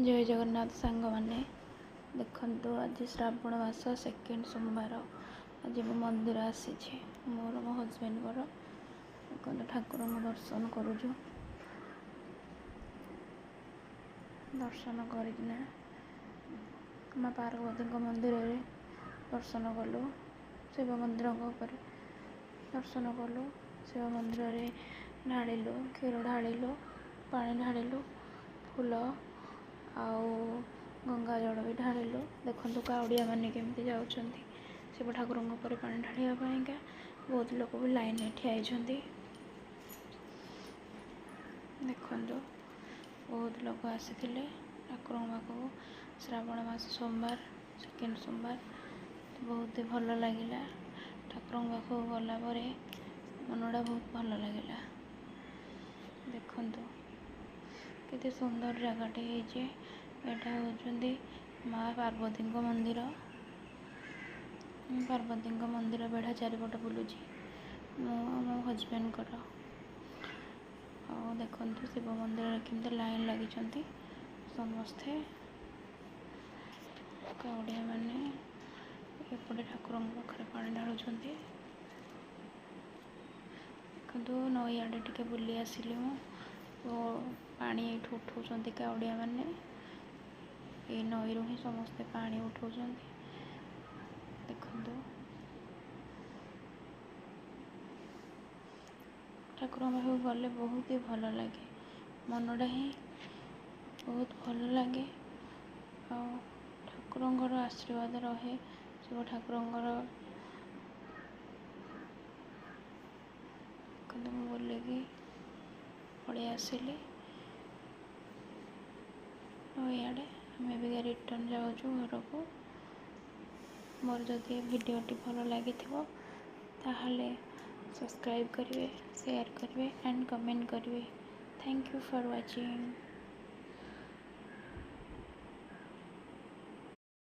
ଜୟ ଜଗନ୍ନାଥ ସାଙ୍ଗମାନେ। ଦେଖନ୍ତୁ, ଆଜି ଶ୍ରାବଣ ମାସ ସେକେଣ୍ଡ ସୋମବାର। ଆଜି ମୁଁ ମନ୍ଦିର ଆସିଛି, ମୋର ମୋ ହଜବେଣ୍ଡଙ୍କର। ଦେଖନ୍ତୁ, ଠାକୁରଙ୍କୁ ଦର୍ଶନ କରୁଛୁ। ଦର୍ଶନ କରିକିନା ମା ପାର୍ବତୀଙ୍କ ମନ୍ଦିରରେ ଦର୍ଶନ କଲୁ, ଶିବ ମନ୍ଦିରଙ୍କ ଉପରେ ଦର୍ଶନ କଲୁ। ଶିବ ମନ୍ଦିରରେ ଢାଳିଲୁ, କ୍ଷୀର ଢାଳିଲୁ, ପାଣି ଢାଳିଲୁ, ଫୁଲ ଆଉ ଗଙ୍ଗା ଜଳ ବି ଢାଳିଲୁ। ଦେଖନ୍ତୁ, କାଉଡ଼ିଆ ମାନେ କେମିତି ଯାଉଛନ୍ତି ଶିବ ଠାକୁରଙ୍କ ଉପରେ ପାଣି ଢାଳିବା ପାଇଁକା। ବହୁତ ଲୋକ ବି ଲାଇନରେ ଠିଆ ହେଇଛନ୍ତି। ଦେଖନ୍ତୁ, ବହୁତ ଲୋକ ଆସିଥିଲେ ଠାକୁରଙ୍କ ପାଖକୁ। ଶ୍ରାବଣ ମାସ ସୋମବାର, ସେକେଣ୍ଡ ସୋମବାର, ବହୁତ ଭଲ ଲାଗିଲା। ଠାକୁରଙ୍କ ପାଖକୁ ଗଲା ପରେ ମନଟା ବହୁତ ଭଲ ଲାଗିଲା। ଦେଖନ୍ତୁ, କେତେ ସୁନ୍ଦର ଜାଗାଟେ ହେଇଛି। ଏଇଟା ହେଉଛନ୍ତି ମା ପାର୍ବତୀଙ୍କ ମନ୍ଦିର। ପାର୍ବତୀଙ୍କ ମନ୍ଦିର ବେଢ଼ା ଚାରିପଟ ବୁଲୁଛି ମୁଁ ଆଉ ମୋ ହଜବେଣ୍ଡଙ୍କର। ଆଉ ଦେଖନ୍ତୁ, ଶିବ ମନ୍ଦିରରେ କେମିତି ଲାଇନ୍ ଲାଗିଛନ୍ତି ସମସ୍ତେ କାଉଡ଼ିଆ ମାନେ। ଏପଟେ ଠାକୁରଙ୍କ ପାଖରେ ପାଣି ଢାଳୁଛନ୍ତି। ଦେଖନ୍ତୁ, ନଈ ଆଡ଼େ ଟିକେ ବୁଲି ଆସିଲି ମୁଁ। ଓ ପାଣି ଏଇଠୁ ଉଠଉଛନ୍ତି କାଉଡ଼ିଆ ମାନେ। ଏଇ ନଈରୁ ହିଁ ସମସ୍ତେ ପାଣି ଉଠଉଛନ୍ତି। ଦେଖନ୍ତୁ, ଠାକୁରଙ୍କ ପାଖକୁ ଗଲେ ବହୁତ ହି ଭଲ ଲାଗେ, ମନଟା ହିଁ ବହୁତ ଭଲ ଲାଗେ ଆଉ ଠାକୁରଙ୍କର ଆଶୀର୍ବାଦ ରହେ, ଶିବ ଠାକୁରଙ୍କର। ଦେଖନ୍ତୁ, ମୁଁ ବୁଲିକି ପଳେଇ ଆସିଲି ଆଉ ଇଆଡ଼େ ଆମେ ବି ରିଟର୍ଣ୍ଣ ଯାଉଛୁ ଘରକୁ। ମୋର ଯଦି ଭିଡ଼ିଓଟି ଭଲ ଲାଗିଥିବ, ତାହେଲେ ସବସ୍କ୍ରାଇବ୍ କରିବେ, ସେୟାର କରିବେ ଆଣ୍ଡ କମେଣ୍ଟ କରିବେ। Thank you for watching.